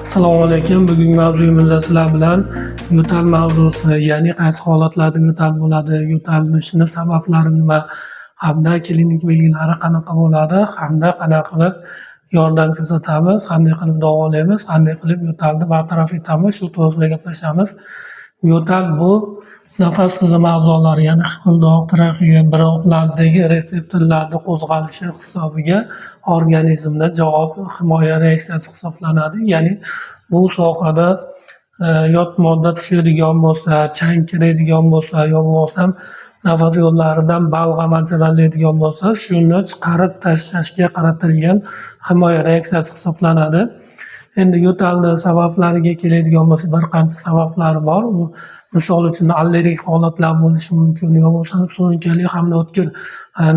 Assalomu alaykum. Bugungi mavzuyimizda sizlar bilan yo'tal mavzusi, ya'ni qaysi holatlarda yo'tal bo'ladi, yo'talishni sabablari nima hamda klinik belgilari qanaqa bo'ladi hamda qanaqa qilib yordam ko'rsatamiz, qanday qilib davolaymiz, qanday qilib yo'talni bartaraf etamiz, shu to'g'risida gaplashamiz. Yo'tal bu nafas tizimi a'zolari, ya'ni hiqildoq, traxeya, bronxlardagi retseptorlarni qo'zg'alishi hisobiga organizmda javob himoya reaksiyasi hisoblanadi. Ya'ni bu sohada yot modda tushadigan bo'lsa, chang kiradigan bo'lsa yo bo'lmasam nafas yo'llaridan balg'am ajraladigan bo'lsa, shuni chiqarib tashlashga qaratilgan himoya reaksiyasi hisoblanadi. Endi yo'talni sabablariga keladigan bo'lsak, bir qancha sabablari bor. U misol uchun allergik holatlar bo'lishi mumkin yo bo'lmasam surunkali hamda o'tkir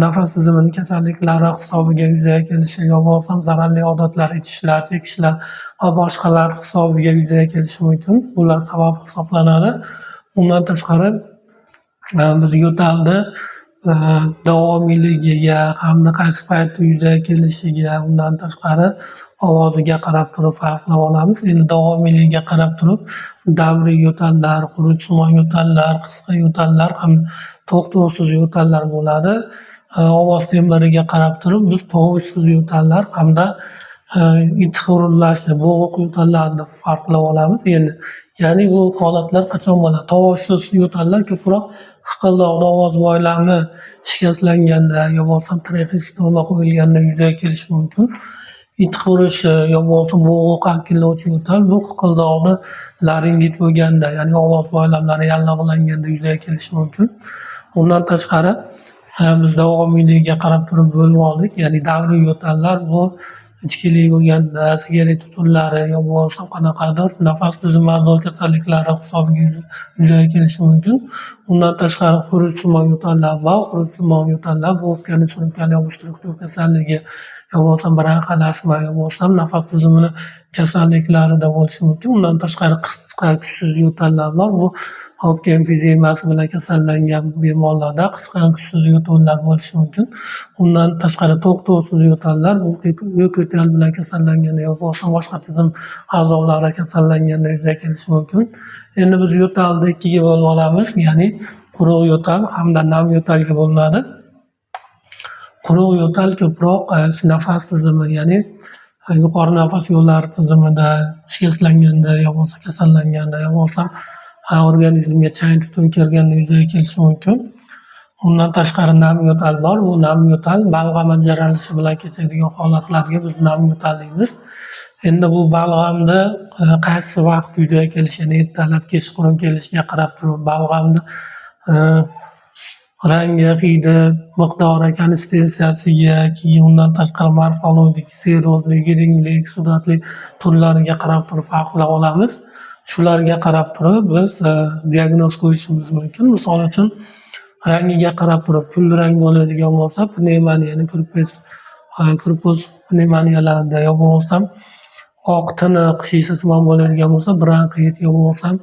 nafas tizimini kasalliklari hisobiga yuzaga kelishi yo bo'lmasam zararli odatlar, ichishlar, chekishlar va boshqalar hisobiga yuzaga kelishi mumkin. Bular sabab hisoblanadi. Undan tashqari, biz yo'talni davomiyligiga hamda qaysi paytda yuzaga kelishiga, undan tashqari ovoziga qarab turib farqlab olamiz. Endi davomiyligiga qarab turib davriy yo'tallar, xurujsimon yo'tallar, qisqa yo'tallar ham to'xtovsiz yo'tallar bo'ladi. Ovoz tembriga qarab turib biz tovushsiz yo'tallar hamda it hurillashi, bo'g'iq yo'tallarni farqlab olamiz. Endi, ya'ni bu holatlar qachon bo'ladi? Tovushsiz yo'tallar ko'proq hiqildoqni ovoz boylami shikastlanganda yo bo'lmasam traxeostoma qo'yilganda yuzaga kelishi mumkin. It hurishi yo bo'lmasa bo'g'iq akillovchi yo'tal bu hiqildoqni laringit bo'lganda, ya'ni ovoz boylamlari yallig'langanda yuzaga kelishi mumkin. Undan tashqari, biz davomiyligiga qarab turib bo'lib oldik. Ya'ni davriy yo'tallar bu ichkilik bo'lganda, sigaret tutunlari yo bo'lmasa qanaqadir nafas tizimi a'zo kasalliklari hisobiga yuzaga kelishi mumkin. Undan tashqari xurujsimon yo'tallar bor. Xurujsimon yo'tallar bu o'pkani surunkali obstruktiv kasalligi yo bo'lmasa bronxial astma yo bo'lmasam nafas tizimini kasalliklarida bo'lishi mumkin. Undan tashqari qisqa kuchsiz yo'tallar bor. Bu o'pka emfizemasi bilan kasallangan bemorlarda qisqa kuchsiz yo'tallar bo'lishi mumkin. Undan tashqari to'xtovsiz yo'tallar bu yo'tal bilan kasallanganda yo bo'lmasa boshqa tizim a'zolari kasallanganda yuzaga kelishi mumkin. Endi biz yo'talni ikkiga bo'lib olamiz, ya'ni quruq yo'tal hamda nam yo'talga bo'linadi. Quruq yo'tal ko'proq nafas tizimi, ya'ni yuqori nafas yo'llari tizimida shikastlanganda yo bo'lmasa kasallanganda yo bo'lmasam organizmga chang tutun kirganda yuzaga kelishi mumkin. Undan tashqari nam yo'tal bor. Bu nam yo'tal balg'am ajralishi bilan kechadigan holatlarga biz nam yo'tal deymiz. Endi bu balg'amni qaysi vaqt yuzaga kelishini, ertalab, kechqurun kelishiga qarab turib balg'amni rangi, hidi, miqdori, konsistensiyasiga, keyin undan tashqari morfologik, serozli, giringli, suratli turlariga qarab turib farqlab olamiz. Shularga qarab turib biz diagnoz qo'yishimiz mumkin. Misol uchun, rangiga qarab turib kulrang bo'ladigan bo'lsa, pnevmoniyani kurpoz pnevmoniyalarida yo bo'lmasam oq tiniq shishasimon bo'ladigan bo'lsa, bronxit yo bo'lmasam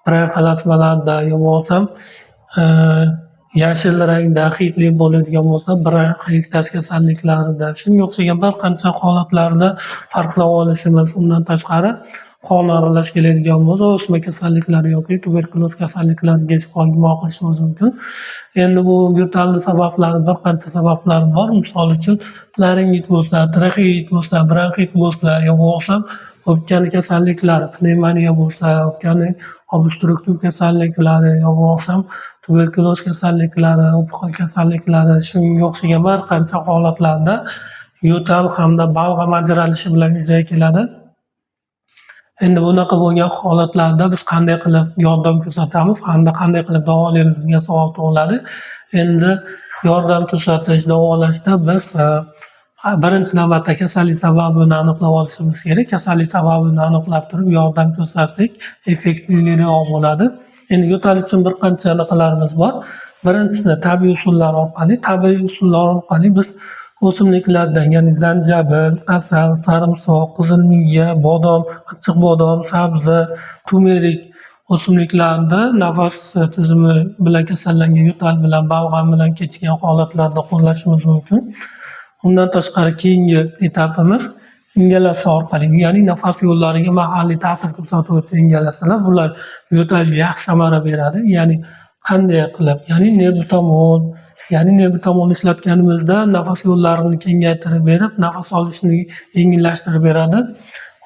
bronxial astmalarda yo bo'lmasam yashil rangda hidli bo'ladigan bo'lsa, bronxiektaz kasalliklarida, shunga o'xshagan bir qancha holatlarda farqlab olishimiz. Undan tashqari qon aralash keladigan bo'lsa, o'sma kasalliklari yoki tuberkuloz kasalliklariga gumon qilishimiz mumkin. Endi bu yo'talni sabablari, bir qancha sabablari bor. Misol uchun, laringit bo'lsa, traxeit bo'lsa, bronxit bo'lsa yo bo'lmasam o'pkani kasalliklari, pnevmoniya bo'lsa, o'pkani obstruktiv kasalliklari yo bo'lmasam tuberkuloz kasalliklari, опухоль kasalliklari, shunga o'xshagan bir qancha holatlarda yo'tal hamda balg'am ajralishi bilan yuzaga keladi. Endi bunaqa bo'lgan holatlarda biz qanday qilib yordam ko'rsatamiz hamda qanday qilib davolaymiz degan savol tug'iladi. Endi yordam ko'rsatish, davolashda biz birinchi navbatda kasallik sababini aniqlab olishimiz kerak. Kasallik sababini aniqlab turib yordam ko'rsatsak, effektivliroq bo'ladi. Endi yo'tal uchun bir qancha anaqalarimiz bor. Birinchisi tabiiy usullar orqali. Tabiiy usullar orqali biz o'simliklardan, ya'ni zanjabil, asal, sarimsoq, qizil miya, bodom, achchiq bodom, sabzi, tumerik o'simliklarni nafas tizimi bilan kasallangan yo'tal bilan, balg'am bilan kechgan holatlarda qo'llashimiz mumkin. Undan tashqari keyingi etapimiz Ingalyatsiya orqali, ya'ni nafas yo'llariga mahalliy ta'sir ko'rsatuvchi ingalyatsiyalar, bular yo'talga yaxshi samara beradi. Ya'ni qanday qilib? Ya'ni nebutamol, ya'ni nebutamol ishlatganimizda nafas yo'llarini kengaytirib berib, nafas olishni yengillashtirib beradi.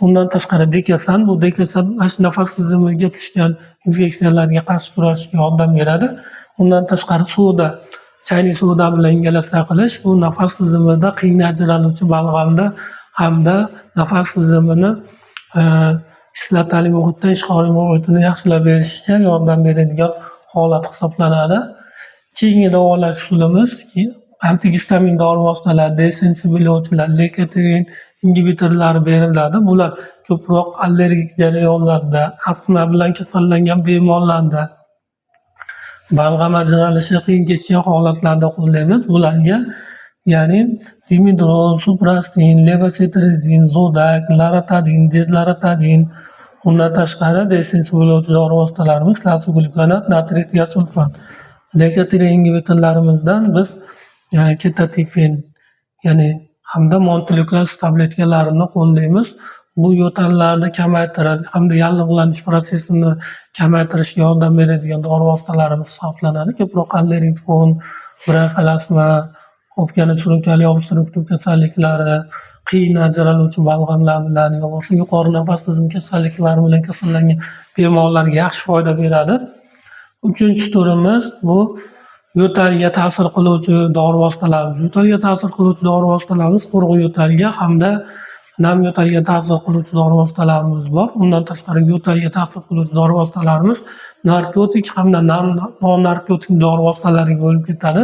Undan tashqari dekasan, bu dekasan nafas tizimiga tushgan infeksiyalarga qarshi kurashishga yordam beradi. Undan tashqari soda, chaynik soda bilan ingalyatsiya qilish, bu nafas tizimida qiyin ajraluvchi balg'amda hamda nafas tizimini kislotali muhitdan ishqoriy muhitini yaxshilab berishga yordam beradigan holat hisoblanadi. Keyingi davolash usulimiz antigistamin dori vositalari, desensibillovchilar, leykotrien ingibitorlari beriladi. Bular ko'proq allergik jarayonlarda, astma bilan kasallangan bemorlarda, balg'am ajralishi qiyin kechgan holatlarda qo'llaymiz. Bularga, ya'ni dimedrol, suprastin, levocetirizin, zodak, loratadin, dezloratadin, undan tashqari desensibillovchi dori vositalarimiz kalsiy glukonat, natriy tiasulfat. Leykotrien ingibitorlarimizdan biz ketotifen, ya'ni hamda montelukast tabletkalarini qo'llaymiz. Bu yo'tallarni kamaytirib hamda yallig'lanish protsessini kamaytirishga yordam beradigan dori vositalarimiz hisoblanadi. Ko'proq allergik fon, bronxial astma, o'pkani surunkali obstruktiv kasalliklari, qiyin ajraluvchi balg'amlar bilan yo bo'lmasa yuqori nafas tizimi kasalliklari bilan kasallangan bemorlarga yaxshi foyda beradi. Uchinchi turimiz bu yo'talga ta'sir qiluvchi dori vositalarimiz. Yo'talga ta'sir qiluvchi dori vositalarimiz quruq yo'talga hamda nam yo'talga ta'sir qiluvchi dori vositalarimiz bor. Undan tashqari yo'talga ta'sir qiluvchi dori vositalarimiz narkotik hamda non narkotik dori vositalariga bo'lib ketadi.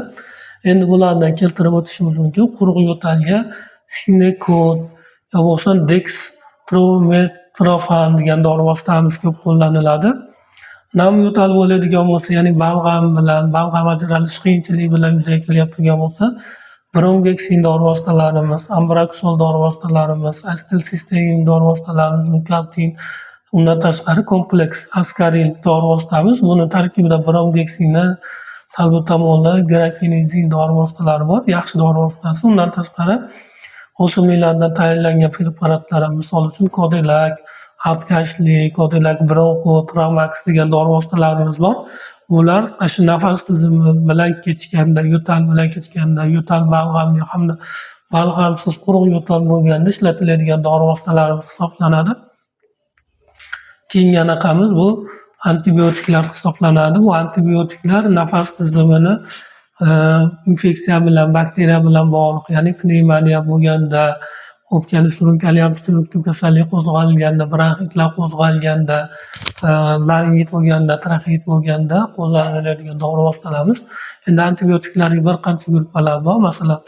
Endi bulardan keltirib o'tishimiz mumkin. Quruq yo'talga Sinekod yo bo'lmasa dekstrometorfan degan dori vositamiz ko'p qo'llaniladi. Nam yo'tal bo'ladigan bo'lsa, ya'ni balg'am bilan, balg'am ajralish qiyinchilik bilan yuzaga kelayotgan bo'lsa, bromgeksin dori vositalarimiz, ambraksol dori vositalarimiz, asetilsistein dori vositalarimiz, mukaltin, undan tashqari kompleks askaril dori vositamiz. Buni tarkibida bromgeksini, salbutamolni, grafenizin dori vositalari bor, yaxshi dori vositasi. Undan tashqari o'simliklardan tayyorlangan preparatlar ham, misol uchun Kodelak, Atkashli, Kodelak Bronxo, Tramax degan dori vositalarimiz bor. Bular mana shu nafas tizimi bilan kechganda, yo'tal bilan kechganda, yo'tal balg'amli hamda balg'amsiz quruq yo'tal bo'lganda ishlatiladigan dori vositalarimiz hisoblanadi. Keyingi anaqamiz bu antibiotiklar hisoblanadi. Bu antibiotiklar nafas tizimini infeksiya bilan, bakteriya bilan bog'liq, ya'ni pnevmoniya bo'lganda, o'pkani surunkali obstruktiv kasallik qo'zg'alganda, bronxitlar qo'zg'alganda, laringit bo'lganda, traxeit bo'lganda qo'llaniladigan dori vositalarimiz. Endi antibiotiklarning bir qancha guruhlari bor. Masalan,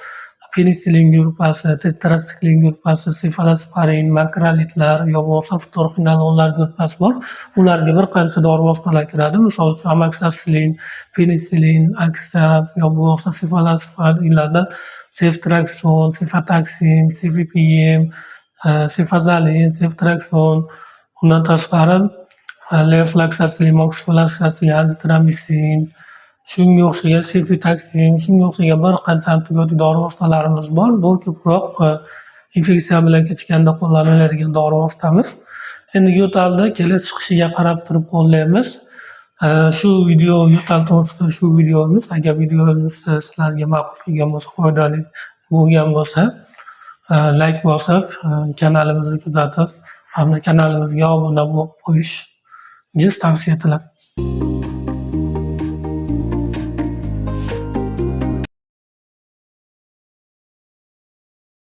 penitsilin gruppasi, tetratsiklin gruppasi, sefalosparin, makrolidlar yo bo'lmasa ftorxinolonlar gruppasi bor. Ularga bir qancha dori vositalar kiradi. Misol uchun, amoksitsilin, penitsilin, aksap yo bo'lmasa sefalosparinlardan seftriakson, sefataksim, sefepiem, sefazolin, seftriakson, undan tashqari levofloksatsilin, moksifloksatsilin, azitromitsin, shunga o'xshagan sefitaksim, shunga o'xshagan bir qancha antibiotik dori vositalarimiz bor. Bu ko'proq infeksiya bilan kechganda qo'llaniladigan dori vositamiz. Endi yo'talda kelib chiqishiga qarab turib qo'llaymiz. Shu video yo'tal to'g'risida shu videomiz. Agar videomiz sizlarga ma'qul kelgan bo'lsa, foydali bo'lgan bo'lsa, layk bosib, kanalimizni kuzatib hamda kanalimizga obuna bo'lib qo'yishingiz tavsiya etiladi.